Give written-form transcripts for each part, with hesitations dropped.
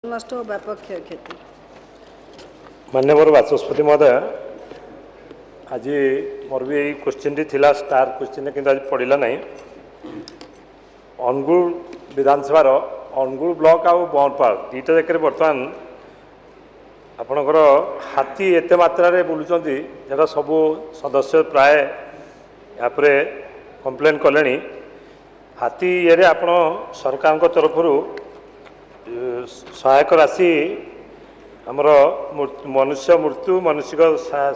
ନଷ୍ଟ ଓ ବ୍ୟାପକ କ୍ଷୟକ୍ଷତି। ମାନ୍ୟବର ବାଚସ୍ପତି ମହୋଦୟ, ଆଜି ମୋର ବି ଏଇ କୋଶ୍ଚିନ୍ଟି ଥିଲା ଷ୍ଟାର କୋଶ୍ଚିନ୍, କିନ୍ତୁ ଆଜି ପଡ଼ିଲା ନାହିଁ। ଅନୁଗୁଳ ବିଧାନସଭାର ଅନୁଗୁଳ ବ୍ଲକ ଆଉ ବଅଁରପାଳ ଦୁଇଟା ଜାଗାରେ ବର୍ତ୍ତମାନ ଆପଣଙ୍କର ହାତୀ ଏତେ ମାତ୍ରାରେ ବୁଲୁଛନ୍ତି, ଯେଉଁଟା ସବୁ ସଦସ୍ୟ ପ୍ରାୟ ଏହାପରେ କମ୍ପ୍ଲେନ୍ କଲେଣି। ହାତୀ ଇଏରେ ଆପଣ ସରକାରଙ୍କ ତରଫରୁ ସହାୟକ ରାଶି ଆମର ମନୁଷ୍ୟ ମୃତ୍ୟୁ, ମାନସିକ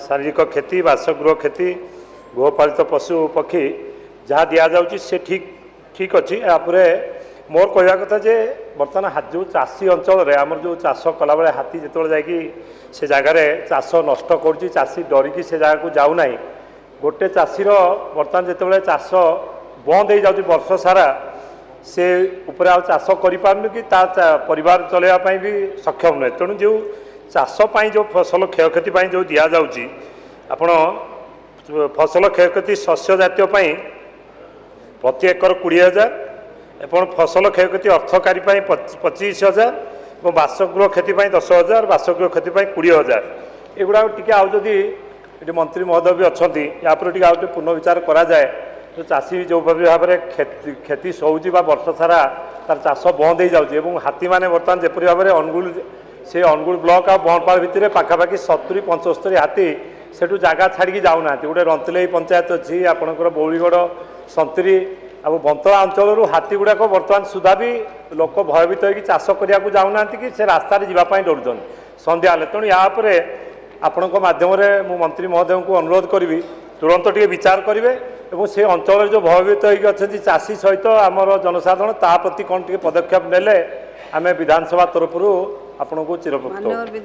ଶାରୀରିକ କ୍ଷତି, ବାସଗୃହ କ୍ଷତି, ଗୃହପାଳିତ ପଶୁ ପକ୍ଷୀ ଯାହା ଦିଆଯାଉଛି ସେ ଠିକ୍ ଠିକ୍ ଅଛି। ଏହାପରେ ମୋର କହିବା କଥା ଯେ ବର୍ତ୍ତମାନ ଯେଉଁ ଚାଷୀ ଅଞ୍ଚଳରେ ଆମର ଯେଉଁ ଚାଷ କଲାବେଳେ ହାତୀ ଯେତେବେଳେ ଯାଇକି ସେ ଜାଗାରେ ଚାଷ ନଷ୍ଟ କରୁଛି, ଚାଷୀ ଡରିକି ସେ ଜାଗାକୁ ଯାଉନାହିଁ। ଗୋଟେ ଚାଷୀର ବର୍ତ୍ତମାନ ଯେତେବେଳେ ଚାଷ ବନ୍ଦ ହେଇଯାଉଛି, ବର୍ଷ ସାରା ସେ ଉପରେ ଆଉ ଚାଷ କରିପାରୁନି କି ତା ପରିବାର ଚଳାଇବା ପାଇଁ ବି ସକ୍ଷମ ନୁହେଁ। ତେଣୁ ଯେଉଁ ଚାଷ ପାଇଁ ଯେଉଁ ଫସଲ କ୍ଷୟକ୍ଷତି ପାଇଁ ଯେଉଁ ଦିଆଯାଉଛି, ଆପଣ ଫସଲ କ୍ଷୟକ୍ଷତି ଶସ୍ୟ ଜାତୀୟ ପାଇଁ ପ୍ରତି ଏକର 20,000 ଏବଂ ଫସଲ କ୍ଷୟକ୍ଷତି ଅର୍ଥକାରୀ ପାଇଁ 25,000 ଏବଂ ବାସଗୃହ କ୍ଷତି ପାଇଁ 10,000, ବାସଗୃହ କ୍ଷତି ପାଇଁ 20,000। ଏଗୁଡ଼ାକ ଟିକେ ଆଉ ଯଦି ଏଠି ମନ୍ତ୍ରୀ ମହୋଦୟ ବି ଅଛନ୍ତି, ୟା ଉପରେ ଟିକେ ଆଉ ଟିକେ ପୁନର୍ବିଚାର କରାଯାଏ। ତ ଚାଷୀ ଯେଉଁଭଳି ଭାବରେ କ୍ଷତି ସହୁଛି ବା ବର୍ଷ ସାରା ତାର ଚାଷ ବନ୍ଦ ହେଇଯାଉଛି ଏବଂ ହାତୀମାନେ ବର୍ତ୍ତମାନ ଯେପରି ଭାବରେ ଅନୁଗୁଳ ସେ ଅନୁଗୁଳ ବ୍ଲକ ଆଉ ବଅଁରପାଳ ଭିତରେ ପାଖାପାଖି 70 75 ହାତୀ ସେଠୁ ଜାଗା ଛାଡ଼ିକି ଯାଉନାହାନ୍ତି। ଗୋଟେ ରନ୍ତଲେଇ ପଞ୍ଚାୟତ ଅଛି ଆପଣଙ୍କର, ବଉଳିଗଡ଼, ସନ୍ତ୍ରୀ ଆଉ ବନ୍ତଳା ଅଞ୍ଚଳରୁ ହାତୀ ଗୁଡ଼ାକ ବର୍ତ୍ତମାନ ସୁଦ୍ଧା ବି ଲୋକ ଭୟଭୀତ ହେଇକି ଚାଷ କରିବାକୁ ଯାଉନାହାନ୍ତି କି ସେ ରାସ୍ତାରେ ଯିବା ପାଇଁ ଡରୁଛନ୍ତି ସନ୍ଧ୍ୟା ହେଲେ। ତେଣୁ ୟା ଉପରେ ଆପଣଙ୍କ ମାଧ୍ୟମରେ ମୁଁ ମନ୍ତ୍ରୀ ମହୋଦୟଙ୍କୁ ଅନୁରୋଧ କରିବି, ତୁରନ୍ତ ଟିକେ ବିଚାର କରିବେ ଏବଂ ସେ ଅଞ୍ଚଳରେ ଯେଉଁ ଭୟଭୀତ ହେଇକି ଅଛନ୍ତି ଚାଷୀ ସହିତ ଆମର ଜନସାଧାରଣ, ତା ପ୍ରତି କ'ଣ ଟିକେ ପଦକ୍ଷେପ ନେଲେ ଆମେ ବିଧାନସଭା ତରଫରୁ ଆପଣଙ୍କୁ ଚିରଉପକୃତ। ମାନ୍ୟବର ବିଧାୟକ।